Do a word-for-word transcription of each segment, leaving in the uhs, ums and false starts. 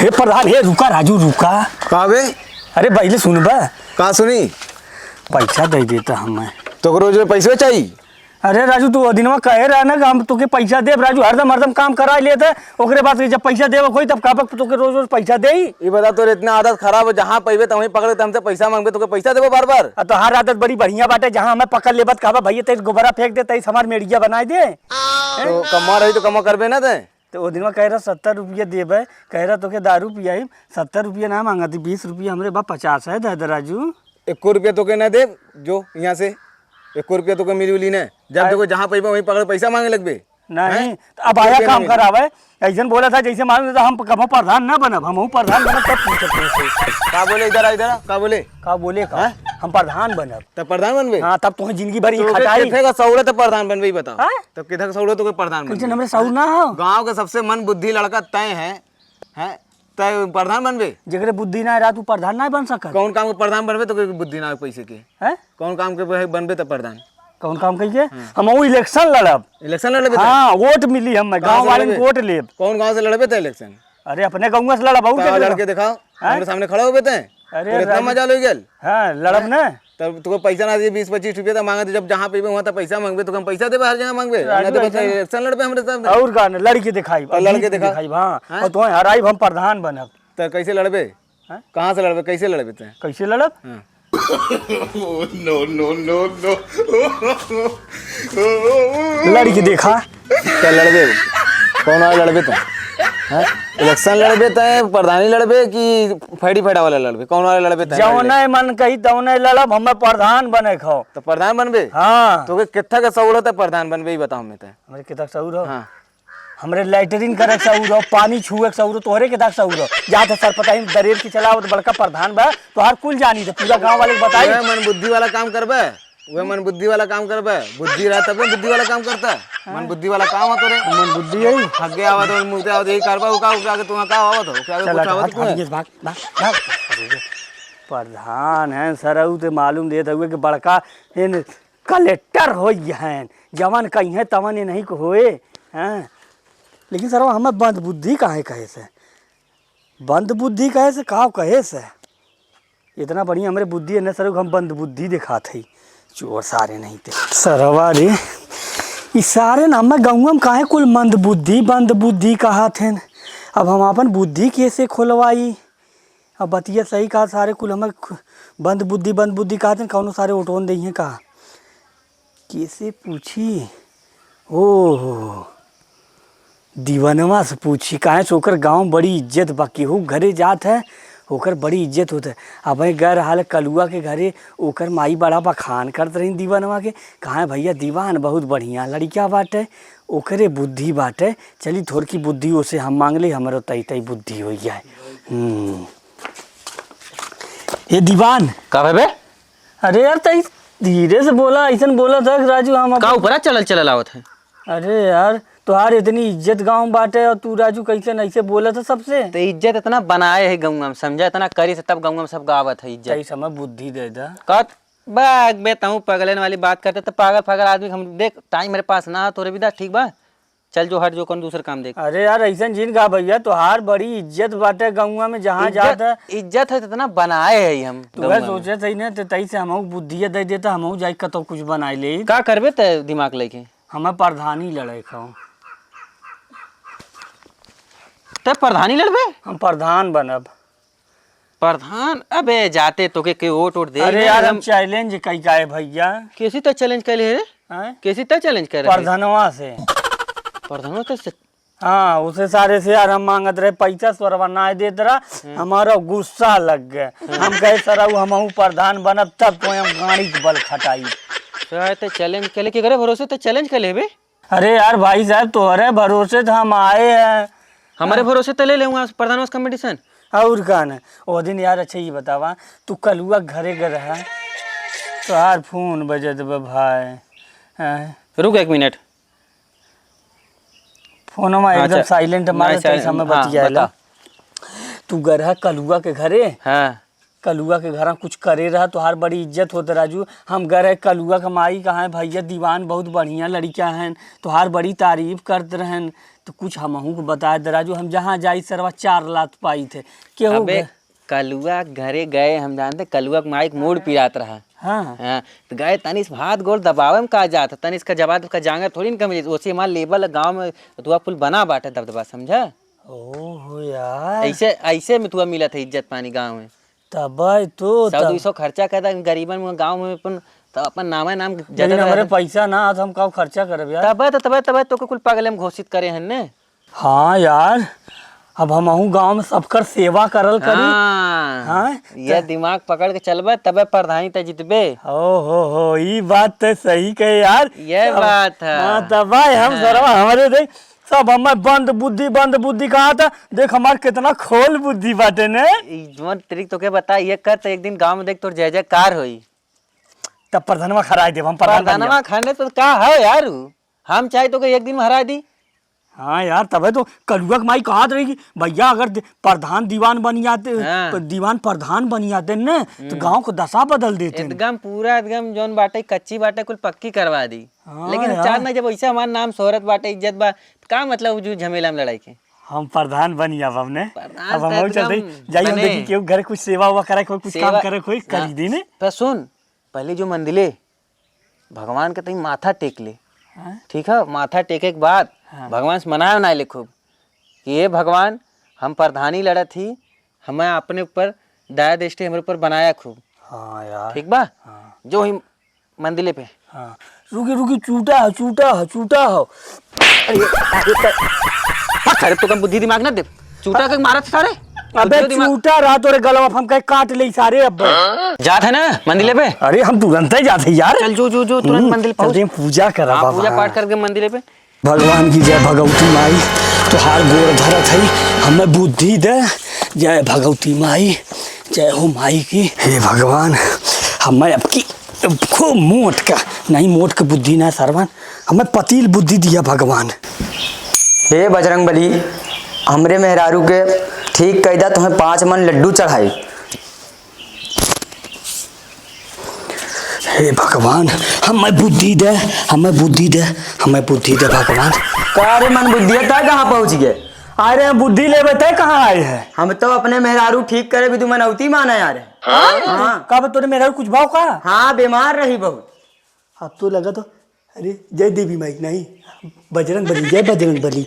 ए प्रधान, हे रुका राजू, रुका। का बे? अरे पहिले सुनबा। का सुनी? पैसा दे देता हमें। तो रोज में पैसे चाहिए? अरे राजू, तू वो दिनवा कहे रहा ना कि हम तोके पैसा देब। राजू हरदम हरदम काम करा लेत है, ओकरे बाद जब पैसा देवे कोई तब कहबा तोके रोज रोज पैसा देई। ये बता, तोर इतना आदत खराब है, जहाँ पैबे तहीं पकड़ के हमसे पैसा मांगबे, तोके पैसा देबो बार बार। आ तोहार आदत बड़ी बढ़िया बाटे, जहाँ हमें पकड़ लेबत कहबा भैया तेरे गोबरा फेंक दे, तेईस हमार मेड़िया बनाए दे। तो कमा रही तो कमा करबे ना ते। तो वो दिनवा कह रहा सत्तर रुपया देबे, कह रहा तोके दारू पियाई, सत्तर रुपया ना मांगा थी, बीस रुपया हमरे बा, पचास है, दे दे राजू। एको रुपया तोके ना देब, जो यहाँ से एको रुपया तोके मिली उली ना। जब आय- देखो जहाँ पैबा वहीं पकड़ पैसा मांगे लगबे। नहीं, हैं? तो अब आया रुपया ना काम मिली। करावे, ऐसन बोला था जैसे मालूम था हम कबो प्रधान ना बनब, हमहू प्रधान बनब तब पूछत रहे। का बोले इधर आ, इधर आ, का बोले? का बोले का? हैं? हम प्रधान बनब। तब प्रधान बनबे? हाँ, तब तोहे जिंदगी भर ही तो ओके, खटाई। किथे का सौरत प्रधान बनबे, ई बताओ। हैं? तब किथे का सौरत तोके प्रधान बनबे? कैसे हमरे सौर ना हो? गाँव के सबसे मन बुद्धि लड़का तय है, हैं? तय प्रधान बनबे? जेकरे बुद्धि ना रहा, तू प्रधान ना बन सकत। कौन काम के प्रधान बनबे, तोके बुद्धि ना हो पैसे के? हैं? कौन काम के बनबे तब प्रधान? कौन काम कही के? हाँ। हम वो इलेक्शन लड़ब। इलेक्शन लड़बे तब? हाँ, वोट मिली हमें, कहाँ गाँव से वाले लड़बे? को वोट लेब। कौन गाँव से लड़बे तब इलेक्शन? अरे, अपने गाँव से लड़ब, और तो क्या लड़के लड़ब? दिखाओ, हैं? हमरे सामने खड़ा होबे तै। अरे, और इतना राजू। मजा लो गल। हाँ, लड़ब हैं? ना। तब तोके पैसा ना दिए, बीस पच्चीस रुपया तो मांगे, जब जहाँ पैबे वहाँ तो पैसा मांगबे, तो हम पैसा देबे, हर जगह मांगबे। राजू, ना देबे तो ऐसा ना। इलेक्शन लड़बे हमरे साथ। और का ना, लड़के दिखाई, तो लड़के दिखाई। दिखाई, हाँ। हैं? और तो हराई हम प्रधान बनब। तो कैसे लड़बे? हैं? कहाँ से लड़बे, कैसे लड़बे तै? कैसे लड़ब? हाँ। No, no, no, no। लड़के देखा। क्या लड़बे? कौन वाला लड़बे तै? हैं? इलेक्शन लड़बे तै, प्रधानी लड़बे कि फैड़ी फैड़ा वाला लड़बे? कौन वाला लड़बे तै? जौने मन कही तौने लड़ब, हमें प्रधान बने खो। तो प्रधान बनबे? हाँ। तोके कित्था का सौर होता प्रधान बनबे, ई बताओ हमें तै। हमरे कित्था का सौर हो? हाँ। हमरे लैट्रिन करे के सौर हो, पानी छुए के सौर हो, तोहरे कित्था का सौर हो? जात है सरपताही में दरेर के चलावत बड़का प्रधान बा, तोहार कुल जानी थे, पूरा गाँव वाले के बताई। वह मन बुद्धि वाला काम करबे, वह मन बुद्धि वाला काम करबे, बुद्धि रहा तब बुद्धि वाला काम करता। हाँ। मन बुद्धि वाला काम हो तोरे। मन बुद्धि है। हगे आवत हो, मुँह से आवत, यही करबा, उका, उका के तुम्हें का आवत हो, उका के चल, कुछ हट, आवत हट, तुम्हें? हट, भाग, भाग, भाग। प्रधान है सरऊ ते मालूम देत हुए कि बड़का इन कलेक्टर होइ हैं, जवन कहिहैं तवन इन्हीं को होए, हैं? लेकिन सरवा हमें बंद बुद्धि काहे कहे से? बंद बुद्धि कहे से, का कहे से? इतना बढ़िया हमरे बुद्धि है न सरऊ, हम बंद बुद्धि दिखात हई। चोर सारे नहीं थे। सरवा रे, ई सारे न हमें गउँवा में काहे कुल मंद बुद्धि, बंद बुद्धि कहत हैं? अब हम आपन बुद्धि कैसे खोलवाई? अब बतिया सही कहा सारे कुल हमें खु-, बंद बुद्धि, बंद बुद्धि कहत हैं, कौनो सारे ओटोन देइहैं का? केसे पूछी? ओहो, दीवनवा से पूछी, काहे से ओकर गाँव बड़ी इज्जत बा, केहू घरे जात है, ओकर बड़ी इज्जत होत है। अब गर हाल कलुआ के घरे, ओकर माई बड़ा बखान करत रही दीवनवा के, कहा, "भैया, दीवान बहुत बढ़िया लड़िका बाटे, ओकरे बुद्धि बाटे, चली थोड़की बुद्धि ओसे हम मांग ले, हमरो तई तई बुद्धि होइ जाए।" हम्म। ए दीवान। का भे बे? अरे यार, तई धीरे से बोला, ऐसन बोला था कि राजू हम का अपन ऊपरा चलल चलल आवत है? अरे यार, तोहार इतनी इज्जत गाँव बाटे और तू राजू कैसे ऐसे बोला था सबसे? तो इज्जत इतना बनाए है गउँवा में, समझा? इतना करी से तब गउँवा में सब गावत है इज्जत। तई समय बुद्धि दे दा। कत बाग बे, तहूँ पगलेन वाली बात करते तो पागल फागल आदमी हम देख, टाइम मेरे पास ना हो, तोरे विदा, ठीक बा? चल जो, हट जो, कौन दूसर काम देख। अरे यार, ऐसन जिन गा भैया, तोहार बड़ी इज्जत बाटे गउँवा में, जहाँ इज्जत, जात है। इज्जत है तो इतना बनाए है हम तू गउँवा है में। सोचे सही ना, तो तई से हमहू बुद्धिया दे देता, हमहू जाई कतौ कुछ बनाए ले। का करबे ते दिमाग लेके? हमें प्रधानी लड़े खाओ। ते प्रधानी लड़बे? हम प्रधान बनब। प्रधान? अबे जाते तोके के वोट वोट दे अरे ना, यार, हम हम चैलेंज कई का है भैया। कैसी तो चैलेंज कर ले रे? हैं? कैसी तो चैलेंज कर रहे? प्रधानवा से। प्रधानवा से? हाँ, उसे सारे से यार हम मांगत रहे पैसा, सरवा ना देत रहा, हम्म। हमारा गुस्सा लग गया। हम्म। हम कहे, "सरऊ, हमहू प्रधान बनब, तब तो हम गाड़ी के बल खटाई।" तो यार, ते चैलेंज कर ले, केकरे भरोसे ते चैलेंज कर लेबे? अरे यार भाई साहब, तोहरे भरोसे तो हम आए हैं। हमारे हाँ। भरोसे तो ले लेऊंगा प्रधानवा से कंपटीशन। और का ना? ओ दिन यार, अच्छा ये बतावा, तू कलुआ घरे गए रहा, तोहार फोन बजत बा भाई। हैं? रुक एक मिनट। फोनमा हाँ, एकदम अच्छा। साइलेंट मारे, नहीं, तैसे साइलेंट, हमें हाँ, बतियाला। बता। तू गए रहा कलुआ के घरे। हाँ। कलुआ के घरा कुछ करे रहा, तोहार बड़ी इज्जत होत राजू। हम गए रहे कलुआ के माई कहा है, "भैया दीवान बहुत बढ़िया लड़िका हैं, तोहार बड़ी तारीफ करत रहन।" तो कुछ हमहू को बताए दे राजू, हम जहाँ जाई सरवा चार लात पाई थे। केहू अबे, घ- कलुआ के घरे गए, हम जानते कलुआ के माई के मूड़ पिरात रहा। हाँ। हाँ, तो गए तनी से हाथ गोड़ दबावे में का जात है, तनी इसका जवाब का जांगर थोड़ी ना कमी, ओसे हमार लेवल गाँव में तुआ पुल बना बाटे दबदबा, समझा? ओहो यार। ऐसे, ऐसे में तुआ मिलत है इज्जत पानी गाँव में। तबे तो, सौ तब दू सौ खर्चा कर दा गरीबन में गाँव में अपन, तो अपन नामे नाम लेकिन जतन हमरे रहत। पैसा ना, तो हम का खर्चा करब यार? तबे तो, तबे, तबे तो के कुल पागल में घोषित करे हन ने। हाँ यार, अब हमहू गाँव में सबकर सेवा करल करी। हाँ, हाँ, ये त- दिमाग पकड़ के चलबे, तबे प्रधानी त जितबे। ओ हो हो, ई बात त सही कहे यार। ये अब बात है। हाँ, तब भाई हम हाँ। सरवा हमरे देख, सब हमें बंद बुद्धि, बंद बुद्धि कहा था। देख हमार कितना खोल बुद्धि बाटे ने। ई जवन ट्रिक तोके बता, ये कर त एक दिन गाँव में देख तोर जय जयकार होई। तब प्रधानवा खराय देब हम, प्रधान बन प्रधानवा जाब। खाने तो का है यार उ? हम चाहे तो के एक दिन में हरा दी। हाँ यार, तबे तो कलुआ के माई कहत रही कि भैया अगर दे-, प्रधान दीवान बन जाते, हाँ। तो दीवान प्रधान बन जाते न, तो हम्म। गाँव को दशा बदल देते न। एकदम पूरा एकदम जौन बाटे कच्ची बाटे कुल पक्की करवा दी। हाँ लेकिन यार। चार ना जब वैसे हमार नाम शोहरत बाटे, इज्जत बा, तो का मतलब उ जो झमेला में लड़ाई के? हम प्रधान बन जाब अब ने। प्रधान अब तो हम और चलते एकदम जाई, हम बने। देखी केहू घर कुछ सेवा उवा करे, कोई कुछ सेवा काम करे, कोई हाँ। करी दी ने। तो सुन, पहले जो मंदिले भगवान के तई माथा टेक ले। हाँ। ठीक है, माथा टेके के बाद हाँ। भगवान से मनाए उनाए ले खूब कि "हे भगवान, हम प्रधानी लड़त ही, हमें अपने ऊपर दया दृष्टि हमरे ऊपर बनाया खूब।" हाँ यार। ठीक बा? हाँ। जो ही मंदिले पे। हाँ। रुकी, रुकी, चूटा है, चूटा है, चूटा है। अरे, अरे, त-, हट, अरे, तो कम बुद्धि दिमाग ना दे। चूटा के मारत सारे। अबे, बुद्धि दिमाग चूटा रहा तोरे गलवा, हम कहीं काट ले सारे अब। जात है ना मंदिले पे? अरे, हम तुरंत ही जाते यार। चल, जो, जो, जो, तुरंत हम्म, मंदिर चल, पहुंच। हम पूजा करा हाँ, बाबा। पूजा पाठ करके मंदिले पे। भगवान की जय भगवती माई, तोहार गोड़ धरत हई, हमें बुद्धि दे। जय भगवती माई, जय हो माई की। हे भगवान, हमें अब की खूब मोट का, नहीं मोट के बुद्धि ना सरवन, हमें पतील बुद्धि दिया भगवान। हे बजरंग बली, हमरे मेहरारू के ठीक कई दा, तुम्हें पाँच मन लड्डू चढ़ाई। हे भगवान, हमें बुद्धि दे, हमें बुद्धि दे, हमें बुद्धि दे भगवान। का रे मन बुद्धि है, तय कहाँ पहुँच गए? अरे बुद्धि लेवे तय कहाँ आए है? हम तो अपने मेहरारू ठीक करे भी तू मनौती माना यार। हाँ? हाँ। का बा तोरे मेहरारू कुछ भाव का? हाँ, बीमार रही बहुत। अब तो लगा तो अरे, जय देवी माई, नहीं, बजरंग बली, जय बजरंग बली।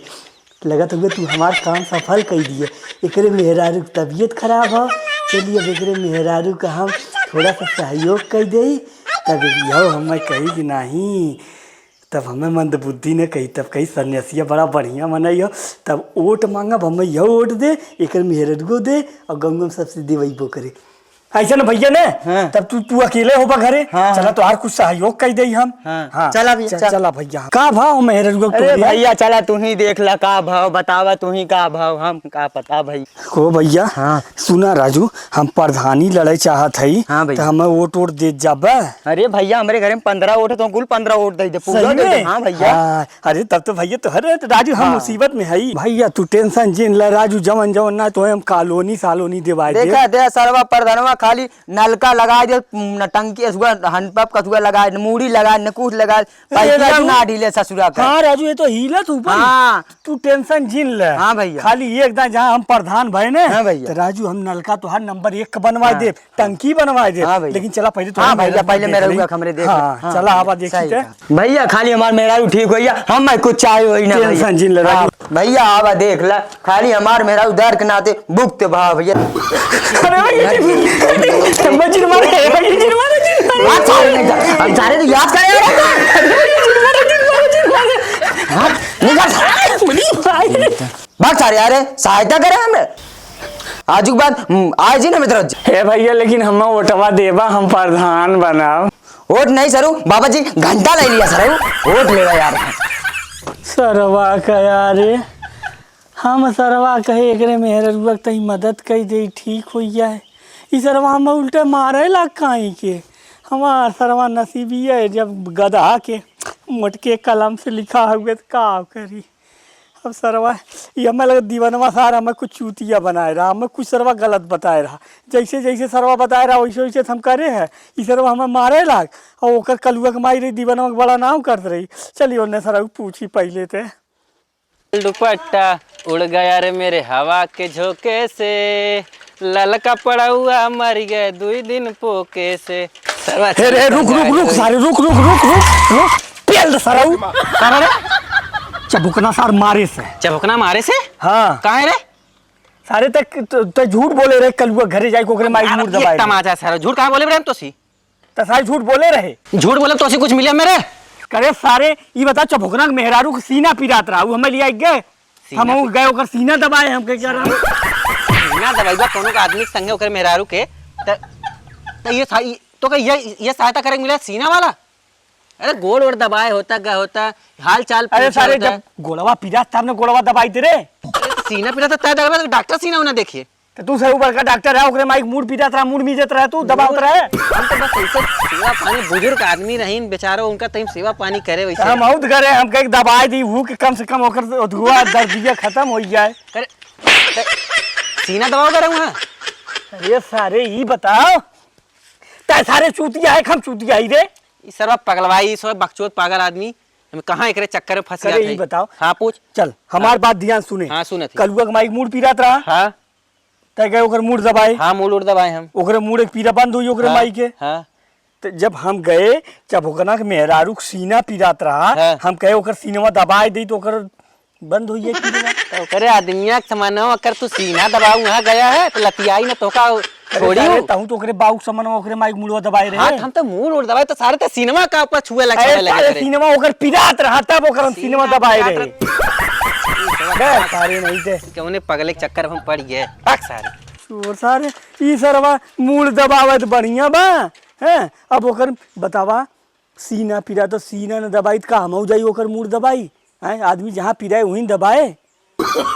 लगत हुए तू हमार काम सफल कई दिए। एकरे मेहरारू के तबीयत खराब हो, चलिए अब एकरे मेहरारू का हम थोड़ा सा सहयोग कई देई, तब यहो हमें कही कि नहीं, तब हमें मंदबुद्धि ने कही, तब कही सन्यासिया बड़ा बढ़िया मनई हो, तब ओट मांगब, हमें यहो ओट दे, एकर मेहरारू दे, और गंगम सबसे देवैबो करे। ऐसा ना भैया ने, हाँ। तब तू, तू अकेले होबा घरे, हाँ, चला हाँ। तोहार कुछ सहयोग कई देई हम। हाँ। हाँ। चला भैया, च-, चल। चला भैया। का भाव मेहररुआ अरे तोरे? भैया, चला तू ही देख ला का भाव, बतावा तू ही का भाव, हम का पता भाई। को भैया, हाँ। सुना राजू, हम प्रधानी लड़े चाहत हई, हाँ भैया। तो हमें वोट वोट दे जाबा। अरे भैया, हमरे घरे में पन्द्रह वोट है, तो कुल पन्द्रह वोट दे दे, पूरा सही दे दे। में? हाँ भैया। हाँ। अरे तब तो भैया तोहरे तो राजू हम हाँ। मुसीबत में हई। भैया तू tension जिन ले राजू, जवन जवन ना तोहे हम कॉलोनी सालोनी देवाए देब। देखा दे सरवा प्रधानवा खाली नलका लगाए दे, न टंकी असुआ हैंडपंप कसुआ लगाए, न मूड़ी लगाए, न कुछ लगाए, ए, पाइपिया राजू। ना ढीले ससुरा का। हाँ राजू, ये तो हीलत ऊपर। हाँ। तू tension जिन ले। हाँ भैया। खाली एक दान जहाँ हम प्रधान भए ने, हाँ भैया। तो राजू हम नलका तोहार नंबर एक का बनवाए हाँ। देब। टंकी बनवाए दे। हाँ भैया। लेकिन चला पहिले तो हाँ भैया, पहिले मेहरारू का हमरे देख हाँ, हाँ, चला आवा देखी सही ते। कहा। भैया खाली हमार मेहरारू ठीक होइया, हम कुछ चाहे होई ना भैया। Tension जिन ले हाँ, राजू। भैया आवा देख ला, खाली हमार मेहरारू दर के नाते भुगते भाव भैया। अरे भैया, जिन, जिन, जिन मारे, भैया जिन मारे, जिन मारे। बात सारे नहीं कर, हम सारे तो याद करे। हाँ, नहीं कर। भाग सारे, अरे सहायता करे हमरे। आजू के बाद, हम्म, आज ही ना मित्र। हे भैया, लेकिन हमें वोटवा देबा, हम प्रधान बनाब। वोट नहीं सरू, बाबा जी घंटा ले लिया सरू, वोट लेवा यार। सरवा का यार, हम सरवा कहे एकरे मेहररुआ के तई मदद कई दे, ठीक हो जाए। ई सरवा हमें उल्टे मारे लाग काई के। हमार सरवा नसीबी है, जब गधा के मोटके कलम से लिखा हुए तो का करी। अब सरवा, ये हमें लगे दीवनवा सार हमें कुछ चूतिया बनाए रहा, हमें कुछ सरवा गलत बताए रहा। जैसे, जैसे सरवा बताए रहा, वैसे, वैसे हम करे हैं। ई सरवा हमें मारे लाग, और ओकर कलुआ के माई रही, दीवनवा के बड़ा नाम करत रही। चलिए, ओने सरवा पूछी पहले ते। दुपट्टा उड़ गया रे मेरे हवा के झोंके से, ललका पड़ौआ मर गए दुई दिन पोके से। सरवा हे रे, रुक, रुक, रुक, सारे, रुक, रुक, रुक, रुक, रुक। पेल दे, सारा उ। का रे? चबुकना सार मारे से। चबुकना मारे से? हाँ। काहे रे? सारे, तक त, त झूठ बोले रहे, कलुआ घरे जाए के ओकरे माई के मूड़ दबाए रहे। तमाचा सारा, झूठ काहे बोले रहे हम तोसी? त सारे झूठ बोले रहे। झूठ बोले तोसी कुछ मिले मेरे? करे सारे, ई बता, चबुकना के मेहरारू के सीना पिरात रहा, उ हमें लिया गए। सीना हम पि- गए, ओकर सीना दबाए, हम कहे, "क्या रहा?" सीना दबाइबा कोनो का आदमी के संगे, ओकर मेहरारू के, त, त ये सा-, ई, तो का ये, ये सहायता करे के मिला सीना वाला? अरे गोड़ ओड़ दबाए होता, का होता, हाल चाल अरे पूछे सारे, होता। जब गोड़वा पिरात तब ने गोड़वा दबाई दे रे। अरे तो सीना पिरात तय दबाए, तो डॉक्टर सीना उन्हें देखिए। तो तू से ऊपर का डॉक्टर है, ओकरे माई के मूड़ पिरात रहा, मूड़ मीजत रहा, तू दबावत रहा। हम तो बस ऐसे सेवा पानी, बुजुर्ग आदमी रहीन बेचारो, उनका तहीं सेवा पानी करे वैसे। हम आउत करे, हम कहे दबाई दी, हूँ कि कम से कम ओकर धुआ दर्दिया खत्म हो जाए। करे, ते सीना दबाओ करे वहाँ। अरे सारे, ई बताओ, तै सारे चूतिया है, हम चूतिया ही रे? ई सरवा पगलवाई, ई सरवा बकचोद पागल आदमी। हम कहाँ एकरे चक्कर में फंस करे, जात ई है? बताओ। हाँ, पूछ। चल, हमार हाँ। बात ध्यान सुने। हाँ, सुनत ही। कलुआ के माई के मूड़ पिरात रहा। हाँ। तै गए ओकर मूड़ दबाए। हाँ, मूड़ उड़ दबाए हम। ओकरे मूड़ एक पीरा बंद हुई ओकरे हाँ, माई के। हाँ। त जब हम गए, जब ओकरा के मेहरारू के सीना पिरात रहा, हाँ। हम कहे ओकर सीनवा दबाए दी तो ओकर बंद होई जाई पीरा। तो ओकरे आदमिया के समानवा, अगर तू सीना दबाऊ वहाँ गया है, तो लतियाई ना तोका अरे छोड़ी सारे, हूँ। तहूँ तो ओकरे बाऊ के समानवा, ओकरे माई के मुड़वा दबाए रहे। हाँ, तो हम तो मूड़ उड़ दबाए, तो सारे तो सीनवा का ऊपर छुए लग अरे चले लगे सारे, करे। सीनवा ओकर पिरात रहा, तब ओकर हम सीनवा सीनवा दबाए पिरात रहे। रहा। बे, सारे नहीं थे। कौने पगले के चक्कर में हम पड़ गए। भाग सारे। चोर सारे, ई सरवा मूड़ दबावत बढ़िया बा, हैं? अब ओकर बतावा, सीना पीरा तो सीना न दबाई, त का हमहू जाई ओकर मूड़ दबाई? हैं? आदमी जहाँ पिराए, वहीं दबाए।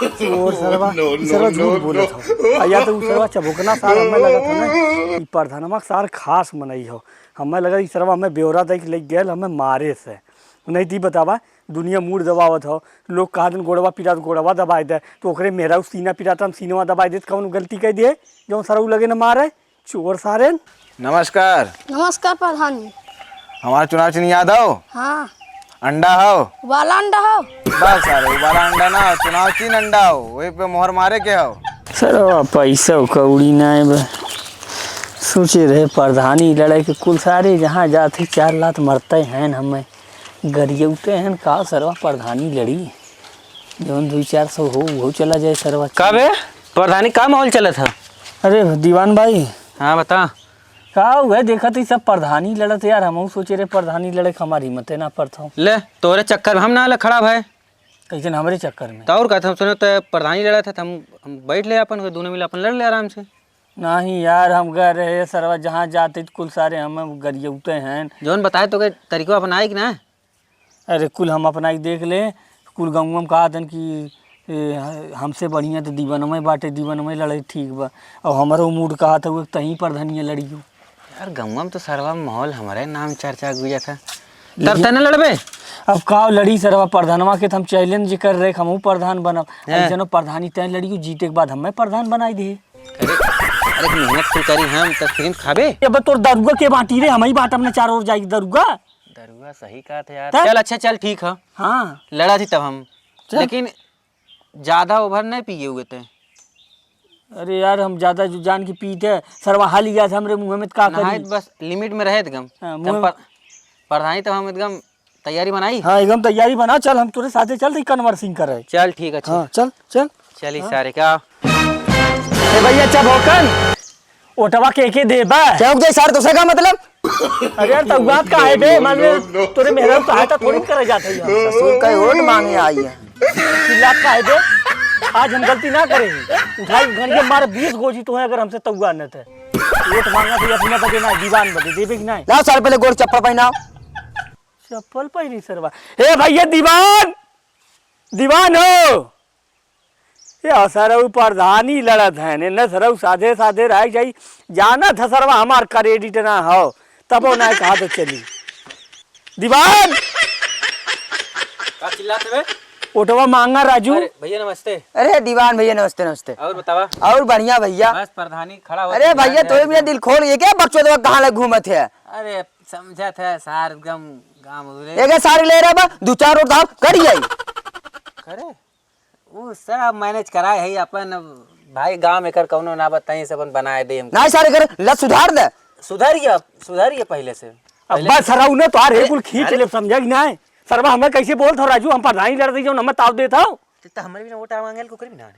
चोर सरवा, ई सरवा झूठ बोलत हो। आ या तो उ सरवा चबुकना सार हमें लगत हो ना, ई प्रधानमा के सार खास मनई हो। हमें लगत ई सरवा हमें ब्योरा दे के ले गेल हमें मारे से। नहीं ती बतावा, दुनिया मूड़ दबावत हो, लोग कहा दिन गोड़वा पिरात गोड़वा दबाए दे, तो ओकरे मेहरारू सीना पिरात हम सीनवा दबाए दे, तो कौन गलती कह दिए जौन सरऊ लगे न मारे? चोर सारेन। नमस्कार। नमस्कार प्रधान जी। हमारा चुनाव चिन्ह याद हो? हाँ। अंडा हो? उबाला अंडा हो? बस सारे, उबाला अंडा ना हो, चुनाव चिन्ह अंडा हो, वही पे मोहर मारे के हो। सरवा पैसा कौड़ी नाय बा। सोचे रहे प्रधानी लड़ाई के कुल सारे जहाँ जात ही चार लात मरते हैं हमें। गरियौते हैं का सरवा प्रधानी लड़ी। जौन दुई चार सौ हो, उहो चला जाए सरवा। का बे? प्रधानी का माहौल चलत ह? अरे दीवान भाई। हाँ, बता। का हुआ? देखत ही सब प्रधानी लड़त यार, हमहू सोचे रहे प्रधानी लड़े के हमार हिम्मते ना पड़त हो। ले, तोरे चक्कर में हम ना ले खड़ा भाई। कैसन हमरे चक्कर में? तो और का, हम सुने तो प्रधानी लड़त है, तो हम, हम बैठ ले अपन, दोनों मिल अपन लड़ ले आराम से। नहीं यार, हम कह रहे सरवा जहाँ जाते तो कुल सारे हमें गरियौते हैं। जौन बताए तो के तरीको अपनाए कि ना? अरे कुल हम अपना ही देख ले, कुल गउँवा में कहा तन कि ए, हमसे बढ़िया तो दीवान में बाटे, दीवान में लड़े ठीक बा। अब हमरो मूड कहा था वो तहीं प्रधानिया लड़ियो। यार गउँवा में तो सरवा माहौल हमारे नाम चर्चा गुजर था। तब लेकिन तने लड़बे? अब का लड़ी सरवा प्रधानवा के तो हम challenge कर रहे, हमहू प्रधान बनब। हैं। ऐसे नो प्रधानी तय लड़ियो, जीते के बाद हमें प्रधान बनाई दे। अरे, अरे मेहनत कुल करी हम, तो फिर खाबे? ये बा तोर दरुआ के बाटी रे, हम ही बाटब ने चारों ओर जाई दरुआ। दरुआ सही कहा था यार। तब? चल अच्छा, चल ठीक है। हाँ। लड़ा थी तब हम। चल। लेकिन ज्यादा over नहीं पिए हुए थे। अरे यार, हम ज्यादा जो जान के पीते, सरवा हाली गया था हमरे मुँह में, तो का नहीं, करी? बस limit में रहे एकदम। हाँ, तब मुँह पर-, प्रधानी तब हम एकदम तैयारी बनाई। हाँ, एकदम तैयारी बना, चल हम तोरे साथे चल रही conversing करे। चल ठीक है, अच्छा। हाँ, चल, चल। चली हाँ। सारे का। ए भैया, चबोकन, ओटवा के के देबा? चौक जाई सार, तोसे का मतलब? अरे यार, तउआत का है बे? मान ले, तोरे मेहरारू सहायता थोड़ी करे जात है यहाँ। ससुर का ओट मांगे आई है। चिल्लात का है बे? आज हम गलती ना करे। उठाई घंटे मार बीस गोजी तो है अगर हमसे तउआ न थे। ओट मांगा तो अपना बदे ना, दीवान बदे, देबे कि नहीं? लाओ सार पहले गोड़ चप्पल पहनाओ। चप्पल पहनी सरवा। ए भैया दीवान! दीवान हो! ये सरऊ प्रधानी लड़त हैं, ने सरऊ साधे साधे रह जाई। जानत ह सरवा हमार credit ना हो, तबो ना कहा तो चली। दीवान! का चिल्लात बे? ओटवा मांगा राजू। अरे भैया नमस्ते। अरे दीवान भैया नमस्ते, नमस्ते। और बतावा? और बढ़िया भैया। बस प्रधानी खड़ा हो अरे भैया, तोरे बिना दिल खोल, ये क्या बकचोदवा कहाँ लग घूमत है? अरे समझत है सार एकदम गाँव उरे। एक सारी ले रहा बा, दो चार और धाव कर जाई। करे? वो सब मैनेज कराए है अपन। अब भाई, गांव में कर कौनो ना बताई, सब अपन बनाए दे हमको। नहीं सारे कर, लत सुधार दे। सुधर गया, सुधर गया पहले से। अब पहले बस सरऊ ने तोहार अरे, एक कुल खींच अरे। ले, समझा कि नहीं? सरवा हमें कैसे बोलत हो राजू, हम प्रधानी लड़ रही जो हमें ताव देत हो। तो, तो हमारे भी ना वोट मांगे को करीब ना।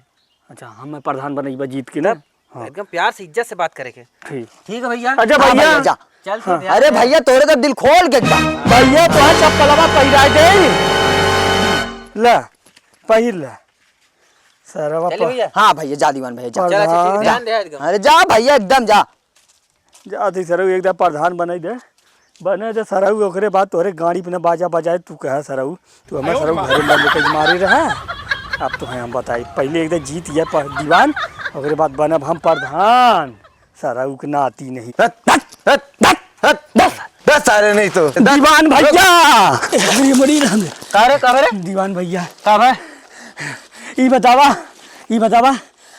अच्छा, हमें प्रधान बनई बा जीत के ना। तब हाँ। एकदम प्यार से, इज्जत से बात करे के। ठीक। ठीक है भैया। अच्छा हाँ भैया। भैया, जा। चल, हाँ। अरे भैया, तोरे तो दिल खोल के जा। भैया, तोहार चप्पलवा पहिराए दे। ला, पहिर ला। सरवा चल प- भैया। हाँ भैया, जा दीवान भैया, जा। चल, अच्छा, ठीक, प्रधान। ध्यान दे एकदम। अरे जा भैया, एकदम जा। जा दे सरऊ, एकदम प्रधान बनाई दे। बने दे सरऊ, ओकरे बाद तोहरे गाड़ी पे न बाजा बजाए, तू कहा सरऊ, तू हमें सरऊ घरे में बंद करके मारे रहा। अब तो है हम बताई, पहले एकदम जीत गया प-, दीवान, ओकरे बाद बनब हम प्रधान। सरऊ के नाती नहीं। हट, हट, हट, हट, हट, बस, बस सारे नहीं तो। दीवान भैया! अरे मरी रहने। का रे, का रे? दीवान भैया। का भाई? ई बतावा, ई बतावा,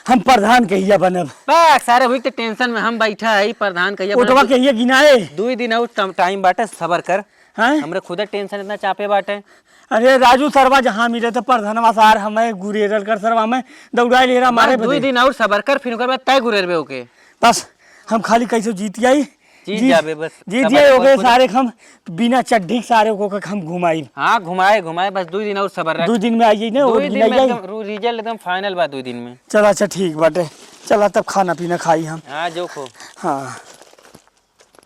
हम प्रधान कहिया बनब? बस, सारे हुई तो टेंशन में हम बैठा है, प्रधान कहिया बनब? ओटवा कहिया गिनाए? दुई दिन और टम-, टाइम बाटे, सबर कर। हैं? हमरे खुदे टेंशन इतना चापे बाटे। अरे राजू सरवा जहाँ मिले तो प्रधानवा सार हमें गुरेरल कर सरवा में दौड़ाए ले रहा मारे बस दुई बदे। दिन और सबर कर, फिर ओकर बाद तय गुरेरबे ओके। बस हम खाली कैसे जीत जाई? जीत जीत, जाबे बस। जीत सबर जाए कर ओके खुद सारे हम बिना चड्ढी के सारे को के हम घुमाई। हाँ, घुमाए, घुमाए, बस दुई दिन और सबर रख। दुई दिन में आइए ना, दुई और दिन में गिनाइए। एकदम रू-, रिजल्ट एकदम फाइनल बा दुई दिन में। चला, अच्छा, ठीक बाटे। चला, तब खाना पीना खाई हम। हाँ, जो खो। हाँ।